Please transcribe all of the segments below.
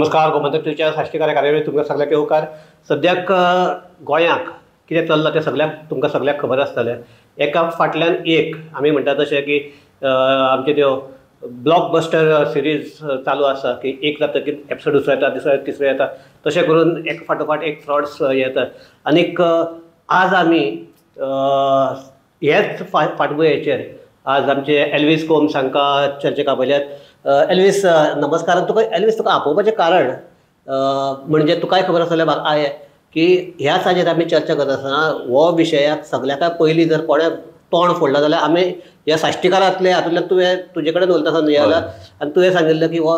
नमस्कार, गोमंतक टीव्हीच्या साश्टीकार कार्यावळीत तुमकां सगळ्यांक येवकार. सद्याक गोंयांक कितें चल्लां तें सगळ्यांक तुमकां सगळ्यांक खबर आसतलें. एका फाटल्यान एक आमी म्हणटा तशें की आमच्यो त्यो ब्लॉकबस्टर सिरीज चालू आसा की एक जातकीर एपिसोड दुसरो येता, दुसरो तिसरो येता, तशें करून एक फाटोफाट एक फ्रॉड्स येतात. आनीक आज आमी हेच फाटभुंयेचेर आज आमचे एल्वीस गोम्स हांकां चर्चेक आपयल्यात. एल्वीस नमस्कार. तुका एल्वीस तुका आपोवपाचें कारण म्हणजे तुकाय खबर आसतलें की ह्या हाजेर आमी चर्चा करता आसतना हो विशयाक सगळ्याक पयलीं जर कोणें तोंड फोडलां जाल्यार आमी ह्या साश्टीकारांतले हातूंतल्यान तुवें तुजे कडेन उलयता आसतना हें जाल्यार आनी तुवें सांगिल्लें की हो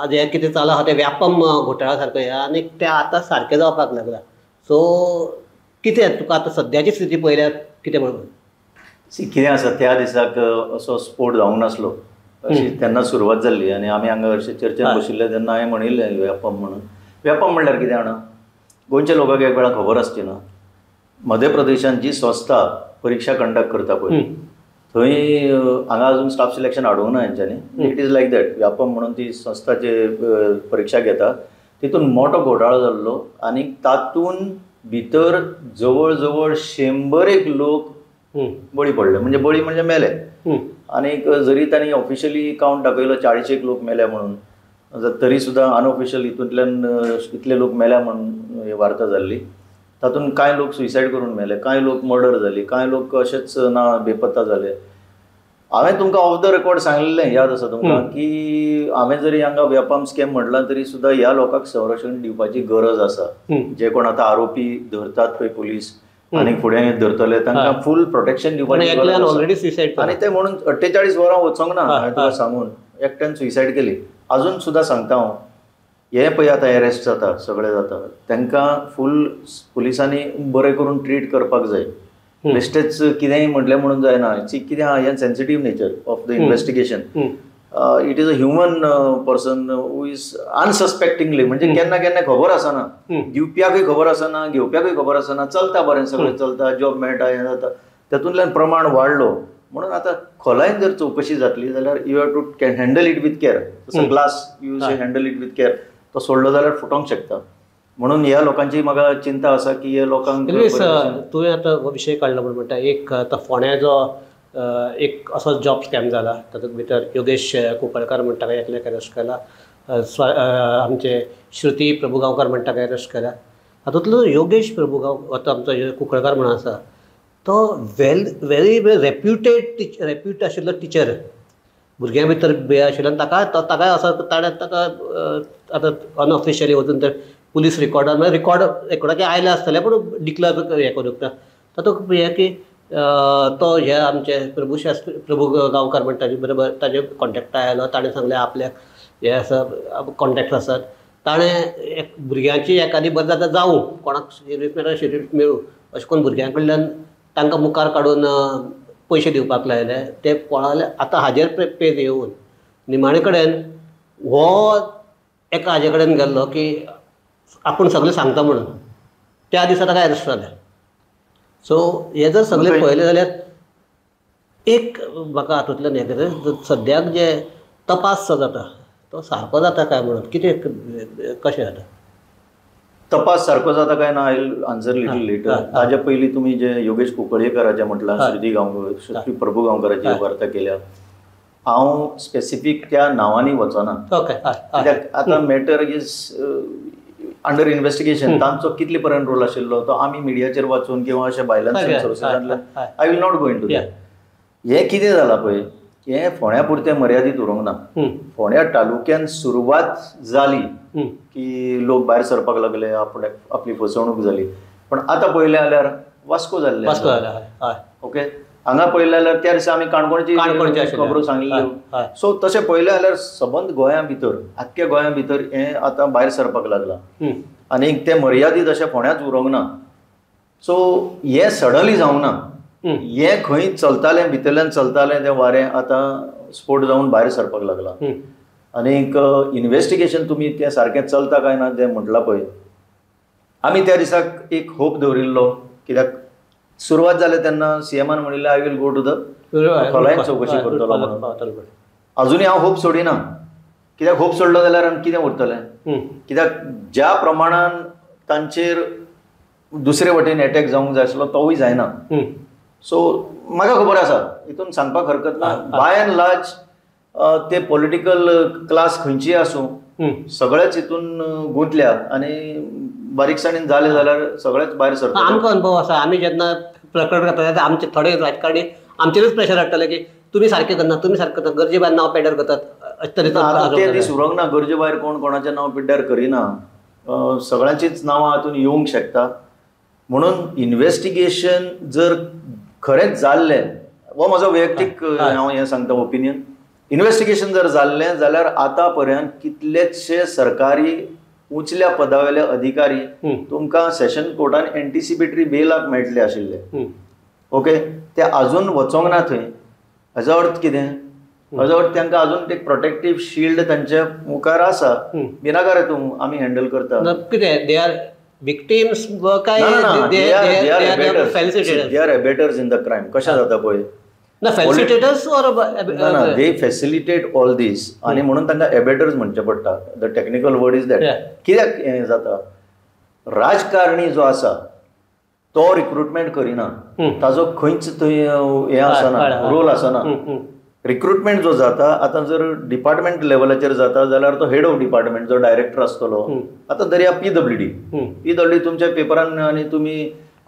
आज हें कितें चल्लां आहा तें व्यापम घोटाळा सारको हें आनी तें आतां सारकें जावपाक लागलां. सो कितें तुका आतां सद्याची स्थिती पळयल्यार कितें म्हणून कितें आसा, त्या दिसाक असो स्पोट जावंक नासलो अशी तेन्ना सुरवात जाल्ली आनी आमी हांगा अशें चर्चेन बशिल्ले तेन्ना हांवें म्हणिल्लें व्यापम म्हणून. व्यापम म्हणल्यार कितें जाणा, गोंयच्या लोकांक एक वेळा खबर आसची ना, मध्य प्रदेशांत जी संस्था परिक्षा कंडक्ट करता पळय थंय हांगा अजून स्टाफ सिलेक्शन हाडूंक ना हेंच्यांनी. It is like that. Vyapam म्हणून ती संस्था जे परिक्षा घेता तितून मोठो घोटाळो जाल्लो आनी तातूंत भितर जवळ जवळ 100 लोक बळी पडले, म्हणजे बळी म्हणजे मेले. आनीक जरी तांणी ऑफिशियली कावंट दाखयलो 40 लोक मेल्या म्हणून, तरी सुद्दां अनऑफिशियल हितूंतल्यान इतले लोक मेल्या म्हणून वार्ता जाल्ली. तातूंत कांय लोक सुसायड करून मेले, कांय लोक मर्डर जाली, कांय लोक अशेंच ना बेपत्ता जाले. हांवें तुमकां ऑफ the record सांगिल्लें, याद आसा तुमकां, की हांवें जरी हांगा व्यापम स्कॅम म्हणलां तरी सुद्दां ह्या लोकांक संरक्षण दिवपाची गरज आसा. जे कोण आतां आरोपी धरतात पळय पुलीस आनी फुडें धरतले तांकां फूल प्रोटेक्शन दिवपाची गरज. आनी ते म्हणून 48 वरां वचोंक ना हांवें तुका सांगून, एकट्यान सुसायड केली. अजून सुद्दां सांगता हांव, हे पळय आतां एरेस्ट जाता सगळें जाता, तांकां फूल पुलिसांनी बरें करून ट्रीट करपाक जाय. बेश्टेच कितेंय म्हटलें म्हणून जायना. कितें आहा हें sensitive nature of the investigation. It is a human person who is unsuspectingly, म्हणजे केन्ना केन्ना खबर आसना, दिवप्याकूय खबर आसना, घेवप्याकूय खबर आसना, चलता बरें सगळें चलता, जॉब मेळटा, हें जाता, तातूंतल्यान प्रमाण वाडलो म्हणून आतां खोलायेन जर चवकशी जातली जाल्यार you have to can handle it with care. तसो glass you say handle it with care, तो सोडलो जाल्यार फुटोंक शकता. म्हणून ह्या लोकांची म्हाका चिंता आसा की ह्या लोकांक. तुवें आतां हो विशय काडलो म्हूण म्हणटा, एक आतां फोंड्या जो एक असो जॉब स्कॅम जाला तातूंत भितर योगेश कुंकळकार म्हणटा काय एकल्याक अरेस्ट केला, आमचे श्रुती प्रभुगांवकार म्हणटा काय अरेस्ट केला. हातूंतलो योगेश प्रभुगांव आतां आमचो कुंकळकार म्हणून आसा तो व्हेरी रेप्युटेड रेप्यूट आशिल्लो टिचर, भुरग्यां भितर बे आशिल्लो आनी ताका ताकाय असो ताणें ताका आतां अनऑफिशियली वचून तर पुलीस रिकॉर्डार म्हळ्यार रिकॉर्डाचें आयलें आसतलें पूण डिक्लेर हें करूंक ना. तातूंत हें की तो हे आमचे प्रभुशास्त्री प्रभु गांवकार म्हणटा ताजे बरोबर ताजे कॉन्टेक्टा आयलो, ताणें सांगलें आपल्याक हे आसा कॉन्टेक्ट आसात, ताणें एक भुरग्यांची एकादी बरें जाता जावं कोणाक शिरीफ मेळटा शिरीफ मेळूं अशें करून भुरग्यां कडल्यान तांकां मुखार काडून पयशे दिवपाक लायले. ते पळाले. आतां हाजेर पेज येवन निमाणे कडेन हो एका हाजे कडेन गेल्लो की आपूण सगळें सांगता म्हणून, त्या दिसा ताका एरेस्ट जालें. सो हे जर सगळें पळयलें जाल्यार एक म्हाका हातूंतल्यान हें कितें सद्याक जे तपास जो जाता तो सारको जाता काय म्हणून कितें कशें जाता तपास सारको जाता काय ना, I will answer little later. ताज्या पयलीं तुमी जे योगेश कुंकळयेकराचें म्हटलां, श्रुती गांवकर, श्रुती प्रभू गांवकराची वार्ता केल्या, हांव स्पेसिफीक त्या नांवांनी वचना कित्याक आतां मॅटर is under investigation. तांचो कितले पर्यंत रोल आशिल्लो तो आमी मिडियाचेर वाचून किंवा अशें भायल्यान सोर्सेसांतल्यान I will not go into that. हें कितें जालां पळय, हें फोंड्या पुरतें मर्यादीत उरूंक ना. फोंड्या तालुक्यान सुरवात जाली की लोक भायर सरपाक लागले, आपल्याक आपली फसवणूक जाली. पण आतां पळयलें जाल्यार वास्को जाल्लें, ओके, हांगा पळयलें जाल्यार त्या दिसा आमी काणकोणची खबरो सांगिल्ल्यो. सो तशें पळयलें जाल्यार सबंद गोंया भितर, आख्ख्या गोंया भितर हें आतां भायर सरपाक लागलां आनी तें मर्यादीत अशें फोंड्याच उरूंक ना. सो हें सडनली जावंक ना, हें खंय चलतालें भितरल्यान चलतालें तें वारें आतां स्पोट जावन भायर सरपाक लागलां. आनीक इन्वेस्टिगेशन तुमी तें सारकें चलता काय ना तें म्हटलां पळय, आमी त्या दिसाक एक होप दवरिल्लो कित्याक सुरवात जाले तेन्ना सीएमान म्हणिल्लें I will go to the खोलायेन चवकशी करतलो म्हणून. अजुनूय हांव होप सोडिना. कित्याक होप सोडलो जाल्यार आनी कितें उरतलें? कित्याक ज्या प्रमाणान तांचेर दुसरे वटेन एटॅक जावंक जाय आसलो तोवूय जायना. सो म्हाका खबर आसा, हितून सांगपाक हरकत ना. बाय अँड लार्ज ते पॉलिटिकल क्लास खंयची आसूं सगळेच हितून गुंतल्या आनी बारीकसाणेन जालें जाल्यार सगळेच भायर सरता. आमकां अनुभव आसा, आमी जेन्ना प्रकरण करता तेन्ना आमचे थोडे राजकारणी आमचेरूच प्रेशर हाडटले की तुमी सारकें करना, तुमी सारकें करना, गरजे भायर नांव पेड्ड्यार करतात अशे तरेचो. आतां ते दीस उरोंक ना, गरजे भायर कोण कोणाचें नांव पिड्ड्यार करिना, सगळ्यांचीच नांवां हातून येवंक शकता. म्हणून इन्वेस्टिगेशन जर खरेंच जाल्लें, हो म्हजो वैयक्तीक हांव हें सांगता ओपिनियन, इन्वेस्टिगेशन जर जाल्लें जाल्यार आतां पर्यंत कितलेशे सरकारी उंचल्या पदावेले अधिकारी तुमकां सेशन कोर्टान एंटिसिपेटरी बेलाक मेळटले आशिल्ले. ओके, ते आजून वचोंक ना थंय. हाजो अर्थ कितें? हाजो अर्थ तांकां अजून एक प्रोटेक्टीव शिल्ड तांच्या मुखार आसा. बिनाकार तूं आमी हँडल करता. कितें they are victims काय they are abettors in the crime? कशें जाता पळय ना, फॅसिलिटेटर्स ऑर ना, दे फॅसिलिटेट ऑल these आनी म्हणून तांकां एबेटर्स म्हणचें पडटा. The technical word is that. कित्याक हें जाता, राजकारणी जो आसा तो रिक्रुटमेंट करिना, ताजो खंयच थंय हें आसना, रोल आसना. रिक्रुटमेंट जो जाता आतां जर डिपार्टमेंट लेवलाचेर जाता जाल्यार तो हेड ऑफ डिपार्टमेंट जो डायरेक्टर आसतलो. आतां दरया पीडब्ल्यूडी, पीडब्ल्यूडी तुमच्या पेपरान आनी तुमी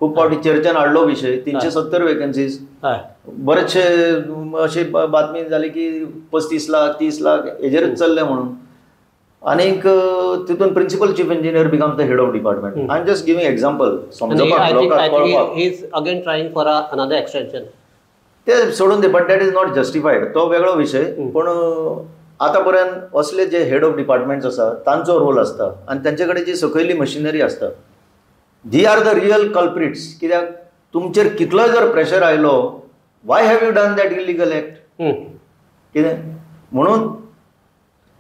खूब फावटी चर्चेन हाडलो विशय, 370 वेकन्सीज. बरेचशे अशी बातमी जाली की 35 लाख 30 लाख हेजेरच चल्ले म्हणून. आनीक तितून principal chief engineer becomes the head of department. I am just giving example समजपाक लोकांक कळपाक. He is again trying for another extension. ते सोडून दे, but that is not justified, तो वेगळो विशय. पूण आतां पर्यंत असले जे हेड ऑफ डिपार्टमेंट्स आसा तांचो रोल आसता आनी तांचे कडेन जी सकयली मशिनरी आसता, they are the real culprits. कित्याक तुमचेर कितलोय जर प्रेशर आयलो, why have you done that illegal act कितें म्हणून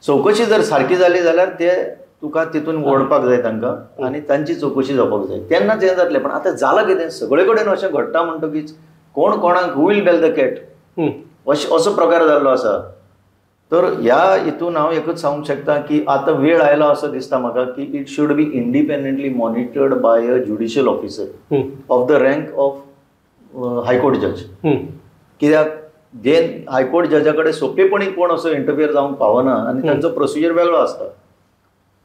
चवकशी जर सारकी जाली जाल्यार ते तुका तितून ओडपाक जाय तांकां आनी तांची चवकशी जावपाक जाय, तेन्नाच हें जातलें. पण आतां जालां कितें, सगळे कडेन अशें घडटा म्हणटकीच कोण कोणाक who will bail the cat असो प्रकार जाल्लो आसा. तर ह्या हितून हांव एकूच सांगूंक शकता की आतां वेळ आयला असो दिसता म्हाका की it should be independently monitored by a judicial officer of the rank of high court जज. कित्याक जेन हायकोर्ट जजा कडेन सोंपेपणी कोण असो इंटरफियर जावंक पावना आनी तांचो प्रोसिजर वेगळो आसता.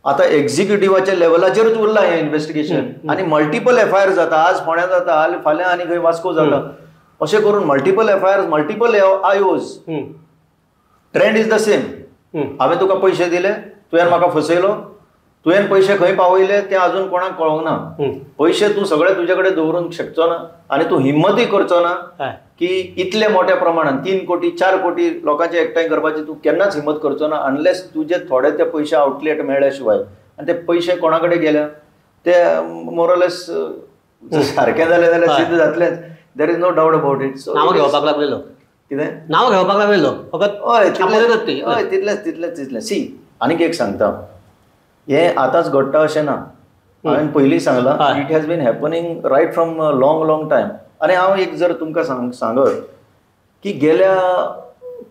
आतां एक्झिक्युटिव्हाच्या लेवलाचेरूच उरलां हें इन्वेस्टिगेशन आनी मल्टिपल एफ I R जाता, आज फोंड्या जाता, फाल्यां आनी खंय वास्को जाता, अशें करून multiple F I R, multiple IOs. Trend is the same. हांवें तुका पयशे दिले, तुवें म्हाका फसयलो, तुवें पयशे खंय पावयले ते अजून कोणाक कळोंक ना. पयशे तूं सगळे तुजे कडेन दवरूंक शकचो ना आनी तूं हिम्मतूय करचो ना की इतले मोठ्या प्रमाणान 3 कोटी 4 कोटी लोकांचे एकठांय करपाची तूं केन्नाच हिम्मत करचो ना अनलेस तुजे थोडे ते पयशे आउटलेट मेळ्ळ्या शिवाय. आनी ते पयशे कोणा कडेन गेल्या ते मोरलेस सारकें जालें जाल्यार सिद्ध जातलेंच. There is no doubt about it. नांव घेवपाक लागले लोक, कितें नांव घेवपाक लागले लोक फकत. हय, हय, तितलेंच तितलेंच तितलें. सी, आनीक एक सांगता, हें आतांच घडटा अशें ना, हांवें पयलीं सांगलां, it has been happening right from long long time. आनी हांव एक जर तुमकां सांगत की गेल्या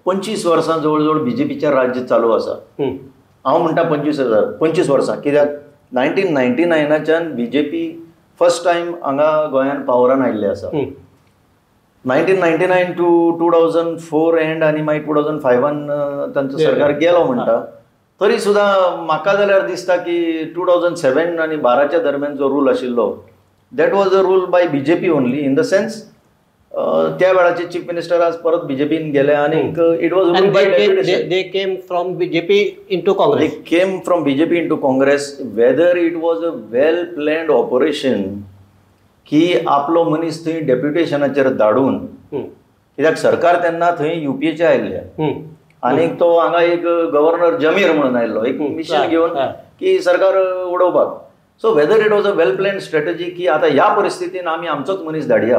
25 वर्सां जवळ जवळ बीजेपीचें राज्य चालू आसा. हांव म्हणटा 25 वर्सां, कित्याक 1999च्यान बीजेपी फर्स्ट टायम हांगा गोंयांत पावरान आयिल्लें आसा. 1999 टू 2004 एंड आनी मागीर 2005 तांचो सरकार गेलो म्हणटा, तरी सुद्दां म्हाका जाल्यार दिसता की 2007 आनी 12च्या दरम्यान जो रूल आशिल्लो, that was a rule by BJP only, in the sense त्या वेळाचे चीफ मिनिस्टर आज परत बीजेपीन गेले आनी it was rule by they came from BJP into Congress. They came from BJP into Congress. Whether it was a well planned operation की आपलो मनीस थंय डेप्युटेशनाचेर धाडून, कित्याक सरकार तेन्ना थंय युपीएचें आयिल्लें आनीक तो हांगा एक गव्हर्नर जमीर म्हणून आयिल्लो एक मिशन घेवन की सरकार उडोवपाक. So whether it was a well planned strategy की आतां ह्या परिस्थितीन आमी आमचोच मनीस धाडया,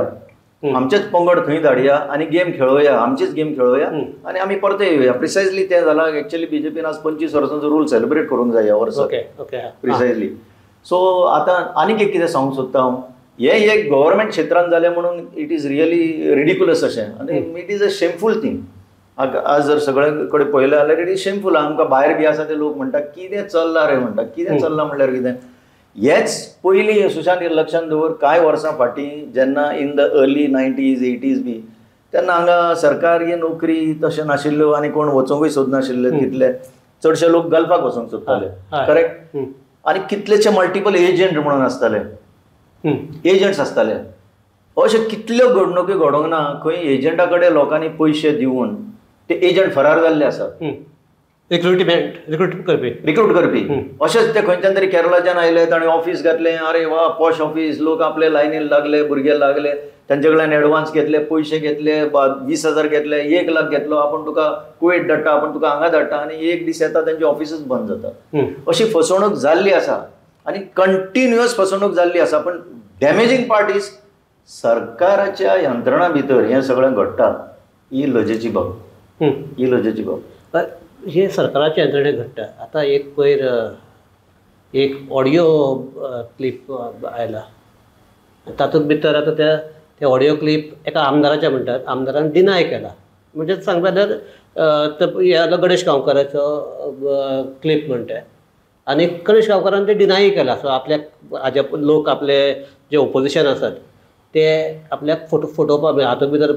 आमचेच पंगड थंय धाडया आनी गेम खेळोवया, आमचीच गेम खेळोवया आनी आमी परते येवया. प्रिसायजली तें जालां. एक्चुअली बीजेपीन आज 25 वर्सांचो रूल सेलिब्रेट करूंक जाय ह्या वर्सा. प्रिसायजली. सो आतां आनीक एक कितें सांगूंक सोदता हांव, हें एक गव्हर्मेंट क्षेत्रान जालें म्हणून it is really ridiculous अशें आनी it is a shameful thing. आज जर सगळे कडेन पळयलें जाल्यार it is shameful. आमकां भायर बी आसा ते लोक म्हणटा कितें चल्लां रे, म्हणटा कितें चल्लां म्हणल्यार कितें. हेच पयलीं सुशांत लक्षांत दवर, कांय वर्सां फाटीं जेन्ना in the early 90s 80s बी तेन्ना हांगा सरकारी नोकरी तशें नाशिल्ल्यो आनी कोण वचोंकूय सोदनाशिल्ले, तितले चडशे लोक गल्फाक वचोंक सोदताले, करेक्ट. आनी कितलेशे मल्टिपल एजंट म्हणून आसताले, एजंट्स आसताले. अशे कितल्यो घडणुकी घडोवंक ना खंय एजंटा कडेन लोकांनी पयशे दिवन ते एजंट फरार जाल्ले आसात. रिक्रुटमेंट रिक्रूट करपी अशेंच ते खंयच्यान तरी केरळाच्यान आयले, ताणें ऑफिस घातलें, अरे वा पॉश ऑफिस, लोक आपले लायनीन लागले, भुरगे लागले, तांचे कडल्यान एडवान्स घेतले, पयशे घेतले, 20,000 घेतले, 1 लाख घेतलो, आपूण तुका कुवेट धाडटा, आपूण तुका हांगा धाडटा, आनी एक दीस येता तांचे ऑफिसूच बंद जाता. अशी फसवणूक जाल्ली आसा आनी कंटिन्युअस फसवणूक जाल्ली आसा. पण डॅमेजींग पार्ट is सरकाराच्या यंत्रणा भितर हें सगळें घडटा, ही लजेची बाब, ही लजेची बाब. हे सरकाराच्या यंत्रणे घडटा. आतां एक पयर एक ऑडियो क्लिप आयला, तातूंत भितर आतां त्या ते ऑडियो क्लिप एका आमदाराच्या म्हणटात, आमदारान डिनाय केला. म्हणजे सांगता जाल्यार गणेश गांवकाराचो क्लिप म्हणटा आनी गणेश गांवकारान ते डिनाय केला. सो आपल्याक हाजे लोक आपले जे ओपोजिशन आसात ते आपल्याक फटोवपाक हातूंत भितर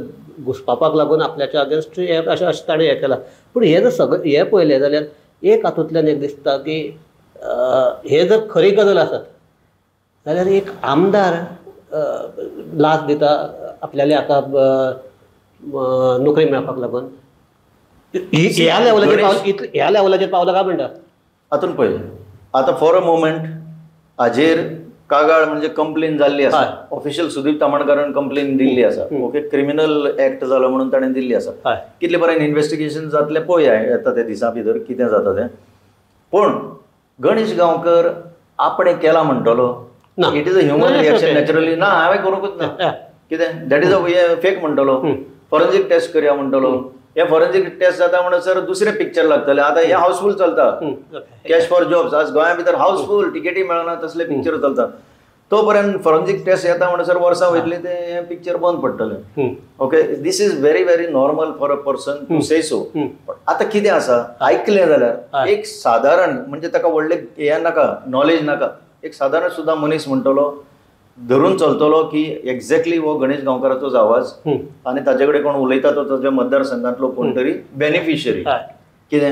घुसपाक लागून आपल्याच्या अगेन्स्ट हें अशें अशें ताणें हें केलां. पूण हें जर सगळें हें पळयलें जाल्यार एक हातूंतल्यान एक दिसता की हें जर खरी गजाल आसत जाल्यार एक आमदार लाच दिता आपल्याले हाका नोकरी मेळपाक लागून, ह्या लेवलाचेर पावला, ह्या लेवलाचेर पावला काय म्हणटा. हातून पळय आतां फॉर अ मोमेंट हाजेर कागाळ म्हणजे कंप्लेन जाल्ली आसा, ऑफिशियल सुदीप तामणकारान कंप्लेन दिल्ली आसा, ओके, क्रिमिनल एक्ट जालो म्हणून ताणें दिल्ली आसा. कितले पर्यंत इन्वेस्टिगेशन जातलें पळोवया येता त्या दिसां भितर कितें जाता तें. पूण गणेश गांवकर आपणें केलां म्हणटलो, it is a human reaction naturally. ना हांवें करूंकूच ना, कितें that is a fake म्हणटलो, फॉरेन्सीक टेस्ट करया म्हणटलो. हे फॉरेन्सीक टेस्ट जाता म्हणसर दुसरें पिक्चर लागतलें. आतां हें हाऊसफूल चलता, कॅश फॉर जॉब्स, आज गोंया भितर हाऊसफूल, टिकेटी मेळना तसले पिक्चर चलता. तो पर्यंत फॉरेन्सीक टेस्ट येता म्हणसर वर्सां वयतली, तें पिक्चर बंद पडटलें. Okay, this is very very normal for a person to say so. पण आतां कितें आसा, आयकलें जाल्यार एक सादारण म्हणजे ताका व्हडलें हें नाका, नॉलेज नाका, एक सादारण सुद्दां मनीस म्हणटलो धरून चलतलो की एक्झॅक्टली हो गणेश गांवकाराचोच आवाज आनी ताचे कडेन कोण उलयता तो ताच्या मतदारसंघांतलो कोण तरी बेनिफिशरी. कितें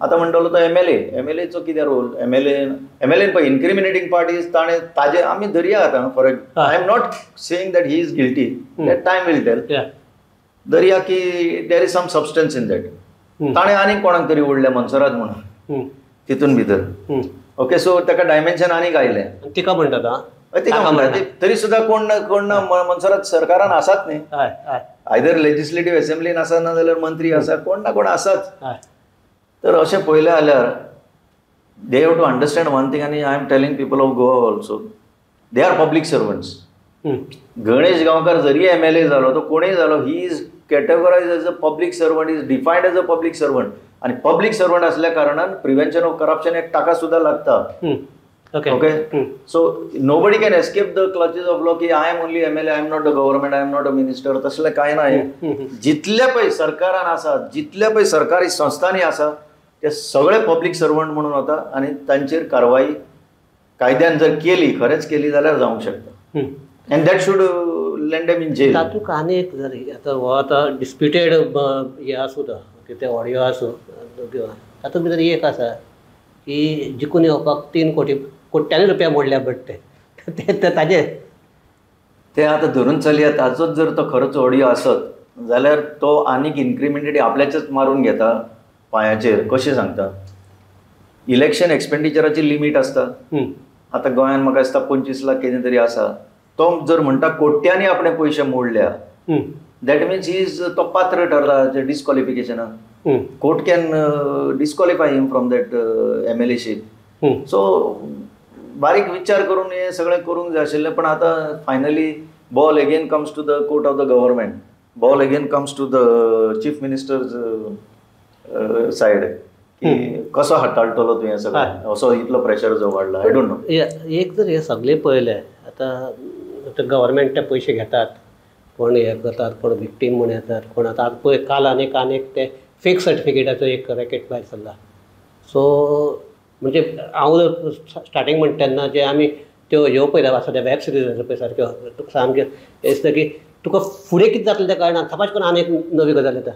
आतां म्हणटलो तो एमएलए, एमएलएचो कितें रोल, एमएलएन पळय इनक्रिमिनेटींग पार्ट is ताणें ताजे आमी धरया आतां for I am not saying that he is guilty, that time will tell. धरया की there is some substance in that. ताणें आनीक कोणाक तरी ओडलें मनसरात म्हणून तितून भितर, ओके, सो ताका डायमेन्शन आनीक आयलें. तिका म्हणटात तिका म्हणटा तरी सुद्दां कोण ना कोण ना मनसरात सरकारान आसात न्ही, आयदर लेजिस्लेटीव एसेंब्लीन आसा ना जाल्यार मंत्री आसा, कोण ना कोण आसाच. तर अशें पळयलें जाल्यार they have to understand one thing, आनी I am telling people of Goa also, they are public servants. Ganesh Gaonkar जरी एमएलए जालो तो कोणूय जालो, he is categorise as a public servant, is defined as a public servant. आनी public servant आसल्या कारणान prevention of corruption act ताका सुद्दां लागता. Okay, so nobody can escape the clutches of law की I am only MLA, I am not the government, I am not a minister, तसलें कांय ना. जितले पळय सरकारान आसा, जितले पळय सरकारी संस्थांनी आसा, ते सगळे पब्लीक सर्वंट म्हणून वता आनी तांचेर कारवाई कायद्यान जर केली, खरेंच केली जाल्यार जावंक शकता. And that should land them in jail. तातूंत आनी एक जर आतां हो आतां डिस्प्युटेड हें आसूं तो कितें ऑडियो आसूं तातूंत भितर एक आसा की जिखून येवपाक 3 कोटी कोट्यांनी रुपया मोडल्या बट ते ताजे ते आतां धरून चलया. ताचोच जर तो खरोच ऑडियो आसत जाल्यार तो आनीक इनक्रिमेंटेड आपल्याचेच मारून घेता पांयाचेर. कशें सांगता, इलेक्शन एक्सपेंडिचराची लिमीट आसता. आतां गोंयांत म्हाका दिसता 25 लाख कितें तरी आसा. तो जर म्हणटा कोट्यांनी आपणे पयशे मोडल्या, that means he is तो पात्र ठरला डिस्क्वॉलिफिकेशनाक. Court can disqualify him from that MLA ship. So बारीक विचार करून हे सगळें करूंक जाय आशिल्लें. पण आतां finally ball again comes to the court of the government, ball again comes to the chief minister's side की कसो हाताळटलो तूं हें सगळें, असो इतलो प्रेशर जो वाडला. I don't know. एक जर हे सगळें पळयलें आतां गव्हर्मेंट ते पयशे घेतात कोण हें करतात, कोण विक्टीम म्हूण येतात, कोण आतां पळय काल आनीक आनीक ते फेक सर्टिफिकेटाचो एक रॅकेट भायर सरला. सो म्हणजे हांव स्टार्टींग म्हणटा तेन्ना जे आमी त्यो ह्यो पळयता आसा त्या वेब सिरिजाचो पळय सारक्यो तुका सामकें दिसता की तुका फुडें कितें जातलें तें कळना, थापाश करून आनी एक नवी गजाल येता.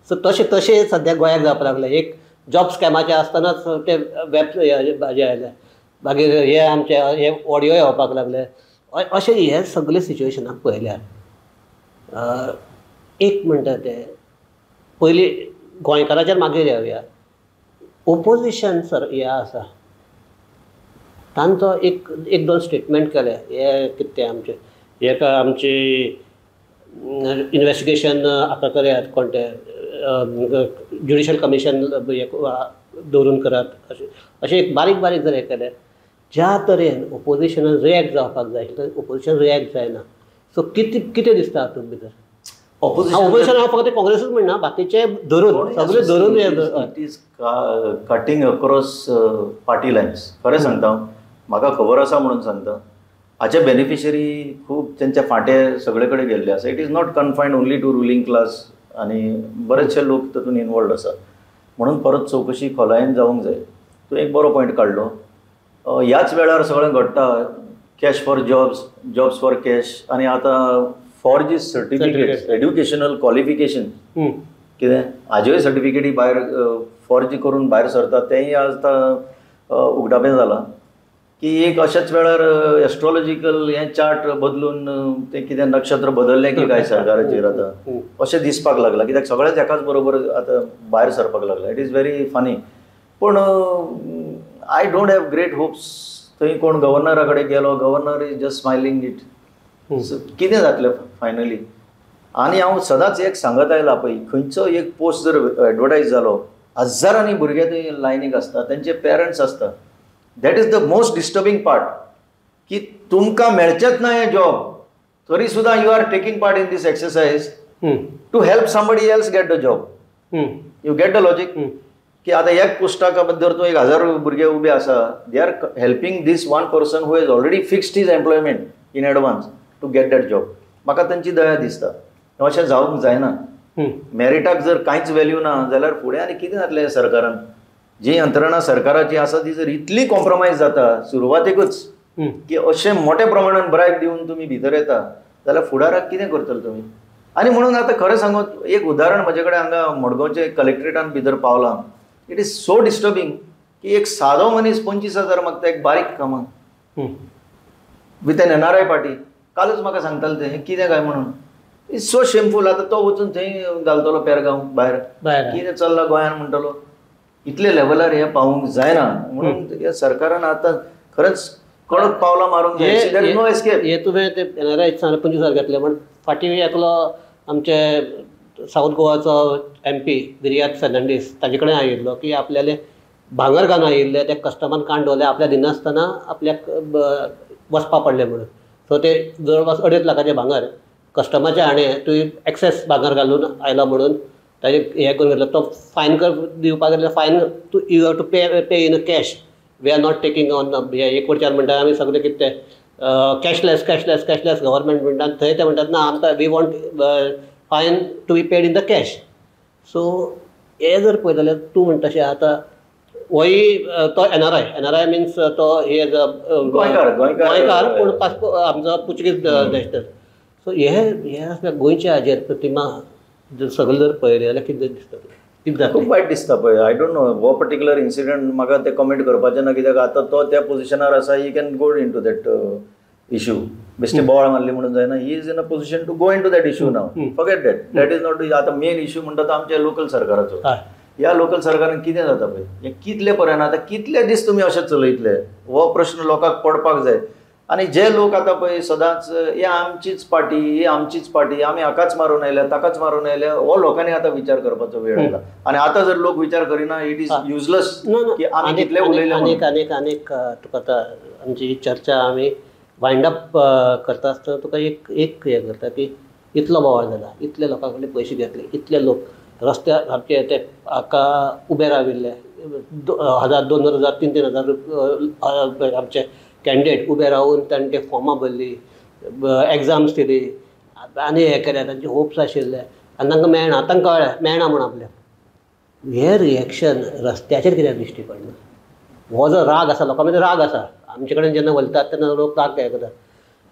सो तशें तशें सद्याक गोंयाक जावपाक लागलें. एक जॉब स्कॅमाचें आसतनाच ते वेब हें आयलें, मागीर हे आमचे हे ऑडियो येवपाक लागले. अशें हे सगळे सिच्युएशनाक पळयल्यार एक म्हणटा ते पयलीं गोंयकाराचेर मागीर येवया. ओपोजिशन सर हें आसा तांचो एक एक दोन स्टेटमेंट केले, हे कितें तें आमचें हेका आमची इनवेस्टिगेशन आतां करात, कोण ते ज्युडिशल कमिशन दवरून करात, अशें अशें एक बारीक बारीक जर हें केलें, ज्या तरेन ओपोजिशनान रिएक्ट जावपाक जाय आशिल्लें ओपोजिशन रिएक्ट जायना. सो कितें कितें दिसता हातूंत भितर? ऑपोजिशन हांव फकत काँग्रेसूच म्हणना, बाकीचे धरून सगळे धरून it is cutting across party lines. खरें सांगता हांव, म्हाका खबर आसा म्हणून सांगता. हाचे बेनिफिशरी खूब तेंचे फांटे सगळे कडेन गेल्ले आसा. It is not confined only to ruling class आनी बरेचशे लोक तातूंत इनवॉल्ड आसा. म्हणून परत चवकशी खोलायेन जावंक जाय. तूं एक बरो पॉयंट काडलो. ह्याच वेळार सगळें घडटा, cash for jobs, jobs for cash, आनी आतां फॉर्ज सर्टिफिकेट्स, एड्युकेशनल क्वॉलिफिकेशन कितें हाज्योय सर्टिफिकेटी भायर फॉर्ज करून भायर सरता, तेंय आतां उगडापें जालां की एक अशाच वेळार एस्ट्रोलॉजिकल हें चार्ट बदलून तें कितें नक्षत्र बदललें की काय सरकाराचेर आतां अशें दिसपाक लागलां. कित्याक सगळेंच एकाच बरोबर आतां भायर सरपाक लागलां. It is very funny. पूण I don't have great hopes. थंय कोण गव्हर्नरा कडेन गेलो, governor is just smiling it. कितें जातलें फायनली? आनी हांव सदांच एक सांगत आयलां पळय, खंयचो एक पोस्ट जर एडवर्टायज जालो, हजारांनी भुरगे थंय लायनीक आसता, तेंचे पेरंट्स आसता. That is the most disturbing part, की तुमकां मेळचेंच ना हें जॉब, तरी सुद्दां you are taking part in this exercise to help somebody else get the job. You get the logic? की आतां एक पोस्टाक जर तूं 1000 भुरगे उबे आसा, they are helping this one person who has already fixed his employment in advance to get that job. म्हाका तांची दया दिसता. अशें जावंक जायना. मॅरिटाक जर कांयच व्हॅल्यू ना जाल्यार फुडें आनी कितें जातलें सरकारान? जी यंत्रणा सरकाराची आसा ती जर इतली कॉम्प्रोमायज जाता सुरवातेकूच की अशें मोठ्या प्रमाणान ब्रायब दिवन तुमी भितर येता जाल्यार फुडाराक कितें करतले तुमी? आनी म्हणून आतां खरें सांगू, एक उदाहरण म्हजे कडेन हांगा मडगांवचे कलेक्ट्रेटान भितर पावलां. It is so disturbing की एक सादो मनीस 25,000 मागता एक बारीक कामाक with an NRI party. कालूच म्हाका सांगताले तें कितें काय म्हणून. It's so shameful. आतां तो वचून थंय घालतलो पेरगांव भायर, कितें चल्लां गोंयान म्हणटलो. इतले लेवलार हें पावूंक जायना. म्हणून सरकारान आतां खरेंच कडक पावलां मारूंक जाय. No escape. हे तुवें ते एनआरआय 25,000 घेतले, पण फाटीं एकलो आमचे सावथ गोवाचो MP Viriato Fernandes ताजे कडेन आयिल्लो की आपल्याले भांगर घालून आयिल्ले ते कस्टमर काण दवरले, आपल्या दिनासतना आपल्याक वचपा पडलें म्हणून. सो ते जवळपास 2.5 लाखाचें भांगर कस्टमरच्या हाणें तुवें एक्सेस भांगर घालून आयलो म्हणून ताजें हें करून घेतलो. तो फायन दिवपाक गेल्यार फायन तूं you have to pay in cash, we are not taking on. एक वटच्यान म्हणटा आमी सगळें कितें तें कॅशलेस कॅशलेस कॅशलेस गव्हर्मेंट म्हणटा, थंय ते म्हणटात ना आमकां we want fine to be paid in the cash. So हें जर पळयत जाल्यार तूं म्हणटा तशें आतां होय तो एनआरआय मिन्स तो हे गोंयकार पूण पासपोर्ट आमचो पुर्तुगीज नॅशनल. सो हे हे आसल्या गोंयच्या हाजेर प्रतिमा जर सगळें जर पळयलें जाल्यार कितें दिसता? कितें जाता? खूब वायट दिसता पळय. I don't know हो पर्टिक्युलर इन्सिडंट म्हाका ते कमेंट करपाचें ना, कित्याक आतां तो त्या पोजिशनार आसा, he can go into that issue. बेश्टे बोवाळ मारली म्हणून जायना. He is in a position to go into that issue now. Forget that, that is not आतां मेन इशू म्हणटा तो आमच्या लोकल सरकाराचो. ह्या लोकल सरकारान कितें जाता पळय, हें कितले पर्यंत आतां कितले दीस तुमी अशें चलयतले हो प्रश्न लोकांक पडपाक जाय. आनी जे लोक आतां पळय सदांच हे आमचीच पार्टी, ही आमचीच पार्टी, आमी हाकाच मारून आयल्या ताकाच मारून आयल्या, हो लोकांनी आतां विचार करपाचो वेळ आयला. आनी आतां जर लोक विचार करिना it is useless की आमी कितले उलयले. आनीक आनीक आनीक तुका आतां आमची चर्चा आमी वायंड अप करता आसतना तुका एक एक हें करता की इतलो बोवाळ जाला, इतले लोकां कडले पयशे घेतले, इतले लोक रस्त्यार सामके ते हाका उबे राविल्ले, 1000, 2000, 3-3 हजार आमचे कॅन्डिडेट उबे रावून ताणें ते फॉर्मां भरली, एग्जाम्स दिली. आनी हें केलें, तांचे होप्स आशिल्ले आनी तांकां मेळना, तांकां कळ्ळें मेळना म्हूण आपल्याक. हें रिएक्शन रस्त्याचेर कित्याक दिश्टी पडना? हो जो राग आसा, लोकां भितर राग आसा, आमचे कडेन जेन्ना उलयतात तेन्ना लोक राग काय करतात,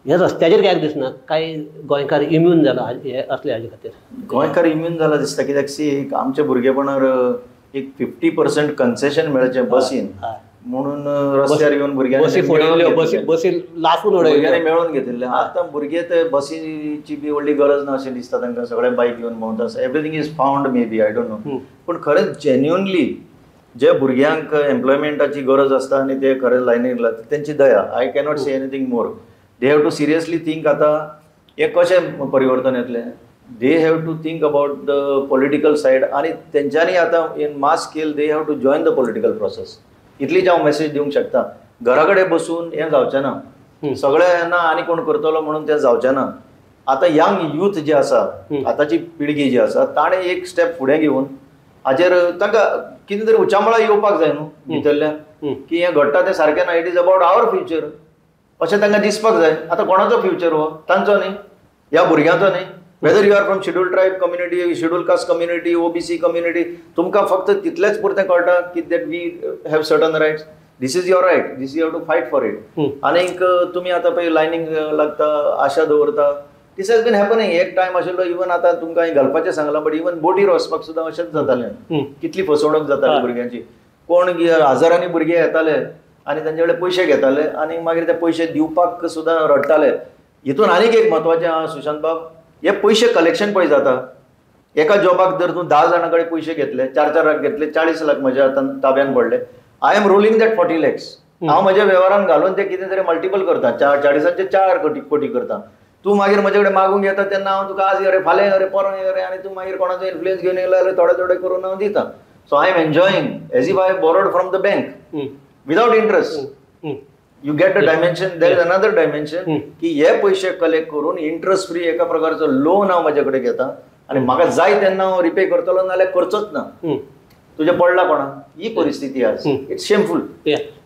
हे रस्त्याचेर कित्याक दिसना? काय गोंयकार इम्यून जाला हे असले हाजे खातीर? गोंयकार इम्यून जाला दिसता, कित्याक सी एक आमच्या भुरगेपणार एक 50% कन्सेशन मेळचें बसीन म्हणून रस्त्यार येवन भुरग्यांनी बसी लासून भुरग्यांनी मेळोवन घेतिल्लें. आतां भुरगे ते बसीची बी व्हडली गरज ना अशें दिसता तांकां, सगळे बायक घेवन भोंवता. Everything is found maybe, I don't know. पूण खरेंच जेन्युनली जे भुरग्यांक एम्प्लॉयमेंटाची गरज आसता आनी ते खरें लायनीक लागता तेंची दया. I cannot say anything more. They have to seriously think आतां हें कशें परिवर्तन येतलें. They have to think about the political side आनी तेंच्यांनी आतां in mass scale they have to join the political process. इतलीच हांव मॅसेज दिवंक शकता. घरा कडेन बसून हें जावचें ना, सगळें ना आनी कोण करतलो म्हणून तें जावचें ना. आतां यंग यूथ जे आसा, आतांची पिळगी जी आसा, ताणें एक स्टेप फुडें घेवन हाजेर तांकां कितें तरी उचांबळा येवपाक जाय न्हू भितरल्यान, की हें घडटा तें सारकें ना, it is about our future अशें तांकां दिसपाक जाय. आतां कोणाचो फ्युचर हो? तांचो न्ही, ह्या भुरग्यांचो न्ही. Whether you are from schedule tribe community, schedule caste community, OBC community, तुमकां फक्त तितलेंच पुरतें कळटा की that we have certain rights. This is your right, this you have to fight for it. आनीक तुमी आतां पळय लायनीक लागता, आशा दवरता, this has been happening. एक टायम आशिल्लो इवन आतां तुमकां हांवें घालपाचें सांगलां, बट इवन बोटीर वचपाक सुद्दां अशेंच जातालें. कितली फसवणूक जाताली भुरग्यांची. कोण हजारांनी भुरगे येताले आनी तांचे कडेन पयशे घेताले आनी मागीर ते पयशे दिवपाक सुद्दां रडटाले. हितून आनीक एक म्हत्वाचें आहा सुशांत बाब, हे पयशे कलेक्शन पळय जाता. एका जॉबाक जर तूं 10 जाणां कडेन पयशे घेतले, 4-4 लाख घेतले, 40 लाख म्हज्या हातान ताब्यान पडले, I am rolling that 40 lakhs. हांव म्हज्या वेव्हारान घालून ते कितें तरी मल्टिपल करता, 40 4 कोटी करता. तूं मागीर म्हजे कडेन मागूंक येता तेन्ना हांव तुका आज अरे फाल्यां अरे परां अरे, आनी तूं मागीर कोणाचो इन्फ्लुयन्स घेवन येयलो जाल्यार थोडे थोडे करून हांव दिता. So I am enjoying as if I borrowed from the bank without interest. You get the dimension. There is another dimension की हे पयशे कलेक्ट करून इंट्रस्ट फ्री एका प्रकारचो लोन हांव म्हजे कडेन घेता आनी म्हाका जाय तेन्ना हांव रिपे करतलो, नाल्यार करचोच ना. तुजें पडला कोणा? ही परिस्थिती आज, it's shameful.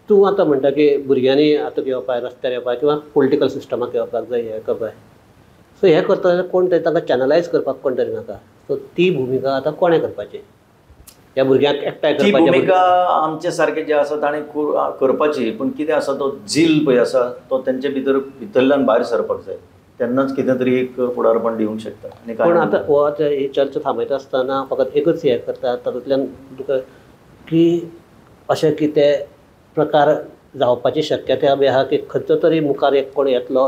तूं आतां म्हणटा की भुरग्यांनी आतां येवपाक, रस्त्यार येवपाक किंवा पॉलिटिकल सिस्टमाक येवपाक जाय, हें करपाक. सो हें करता जाल्यार कोण तरी तांकां चॅनलायज करपाक कोण तरी नाका. सो ती भुमिका आतां कोणें करपाची? ह्या भुरग्यांक एकठांय ती भुमिका आमचे सारके जे आसा ताणें करपाची. पूण कितें आसा, तो झील पळय आसा तो तेंचे भितर भितरल्यान भायर सरपाक जाय, तेन्नाच कितें तरी एक फुडारपण दिवंक शकता. आनी पूण आतां हो आतां ही चर्चा थांबयता आसतना फकत एकूच हें करता तातूंतल्यान तुका की अशें कितें प्रकार जावपाची शक्यताय बी आहा की खंयचो तरी मुखार एक कोण येतलो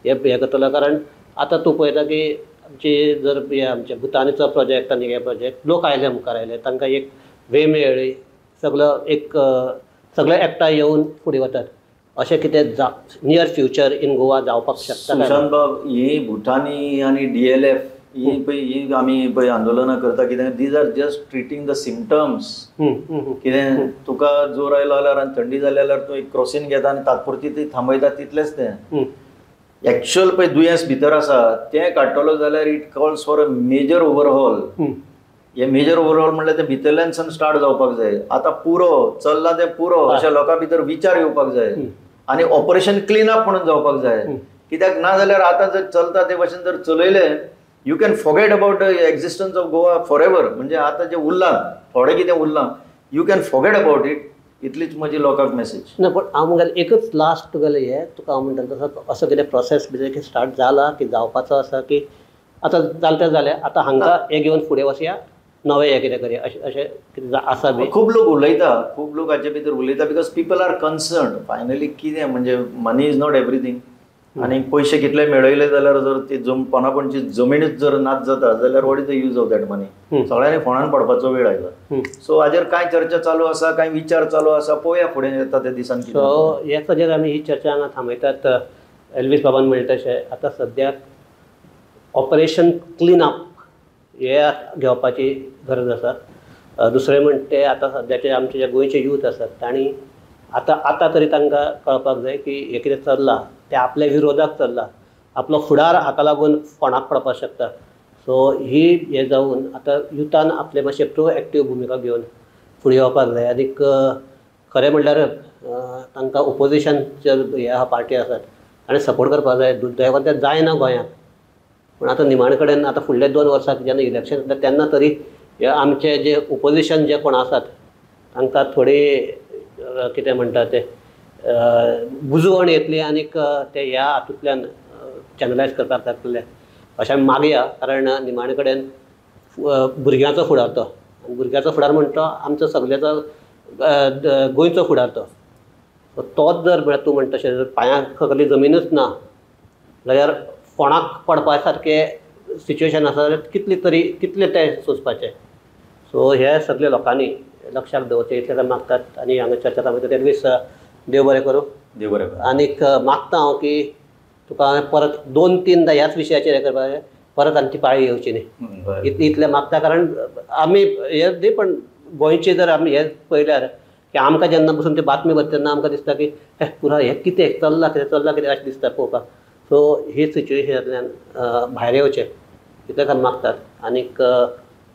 हें करतलो. कारण आतां तूं पळयता की आमची जर हे आमचे भुतानीचो प्रोजेक्ट आनी हे प्रोजेक्ट लोक आयले मुखार आयले, तांकां एक वे मेळ्ळी, सगलो एक सगळे एकठांय येवन फुडें वतात. अशें कितें जा नियर फ्युचर इन गोवा जावपाक शकता? सुशांत बाब, ही भुटानी आनी DLF ही पळय ही आमी पळय आंदोलनां करता कितें, these are just treating the symptoms. कितें तुका जोर आयलो जाल्यार आनी थंडी जाली जाल्यार तूं एक क्रोसीन घेता आनी तात्पुरती ती थांबयता, तितलेंच तें. एक्चुअल पळय दुयेंस भितर आसा तें काडटलो जाल्यार it calls for a major overhaul. हे मेजर ओवरहॉल म्हणल्यार तें भितरल्यान सान स्टार्ट जावपाक जाय. आतां पुरो चल्लां तें पुरो अशें लोकां भितर विचार येवपाक जाय आनी ऑपरेशन क्लीन अप म्हणून जावपाक जाय. कित्याक ना जाल्यार आतां जर चलता ते भशेन जर चलयलें, you can forget about the existence of Goa forever. म्हणजे आतां जें उरलां थोडें कितें उरलां, you can forget about it. इतलीच म्हजी लोकांक मॅसेज. ना, पण हांव म्हणटालें एकच लास्ट तुगेलें हें तुका हांव म्हणटालें तसो असो कितें प्रोसेस बी कितें स्टार्ट जाला की जावपाचो आसा की आतां जालें तें जालें, आतां हांकां हें घेवन फुडें वचया, नवें हें कितें करया, अशें अशें कितें आसा बी? खूब लोक उलयता, खूब लोक हाचे भितर उलयता because people are concerned. Finally कितें म्हणजे मनी is not everything. आनी पयशे कितले मेळयले जाल्यार जर ती कोणाकोणची जमिनीच जर नाच जाता जाल्यार what is the use of that money? सगळ्यांनी फोंडान पडपाचो वेळ आयला. सो हाजेर कांय चर्चा चालू आसा, कांय विचार चालू आसा, पळोवया फुडें येता त्या दिसान. सो हेच हाजेर आमी ही चर्चा हांगा थांबयतात. एल्वीस बाबान म्हणलें तशें आतां सद्याक ऑपरेशन क्लीन अप हे घेवपाची गरज आसा. दुसरें म्हणटा तें आतां सद्याचे आमचे जे गोंयचे यूथ आसात तांणी आतां आतां तरी तांकां कळपाक जाय की हें कितें चल्लां तें आपल्या विरोधाक चल्लां, आपलो फुडार हाका लागून फोंडाक पडपाक शकता. सो ही हें जावन आतां युथान आपले मातशें प्रोएक्टीव भुमिका घेवन फुडें येवपाक जाय. आनीक खरें म्हणल्यार तांकां ओपोजिशन जे हे आहा पार्टी आसात आनी सपोर्ट करपाक जाय. दुर्दैवान तें जायना गोंयांत. पूण आतां निमाणे कडेन आतां फुडले 2 वर्सां जेन्ना इलेक्शन येतलें तेन्ना तरी हे आमचे जे ओपोजिशन जे कोण आसात तांकां थोडी कितें म्हणटा ते बुजवण येतली आनीक ते ह्या हातूंतल्यान चॅनलायज करपाक जातले अशें आमी मागया. कारण निमाणे कडेन भुरग्यांचो फुडार तो, आनी भुरग्यांचो फुडार म्हणटा तो आमचो सगळ्याचो गोंयचो फुडार तो. तोच जर म्हळ्यार तूं म्हणटा तशें जर पांयां सकली जमिनूच ना जाल्यार कोणाक पडपा सारकें सिच्युएशन आसा जाल्यार कितले तरी कितले ते सोंसपाचे. सो हे सगळे लोकांनी लक्षाक दवरचें इतलें आमी मागतात आनी हांगा चर्चा थांबयतात. एटलीस्ट देव बरें करूं. देव बरें करूं. आनीक मागता हांव की तुका हांवें परत 2-3 ह्याच विशयाचेर हें करपाक परत आनी ती पाळी येवची न्ही इतलें मागता. कारण आमी हे न्ही पण गोंयचे जर आमी हें पळयल्यार की आमकां जेन्ना बसून ती बातमी बरयता तेन्ना आमकां दिसता की हे पुरा हें कितें चल्लां कितें चल्लां कितें अशें दिसता पळोवपाक. सो ही सिच्युएशनांतल्यान भायर येवचें इतलेंच आमी मागतात. आनीक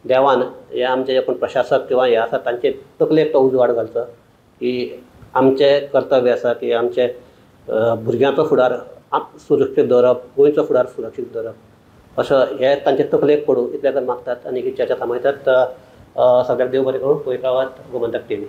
देवान हे आमचे जे कोण प्रशासक किंवा हे आसा तांचे तकलेक तो उजवाड घालचो की आमचें कर्तव्य आसा की आमचे भुरग्यांचो फुडार सुरक्षीत दवरप, गोंयचो फुडार सुरक्षीत दवरप असो हे तांचे तकलेक पडूं इतलेंच आमी मागतात आनी ही चर्चा थांबयतात. सगळ्यांक देव बरें करूं. पळयत रावात गोमंतक टीव्ही.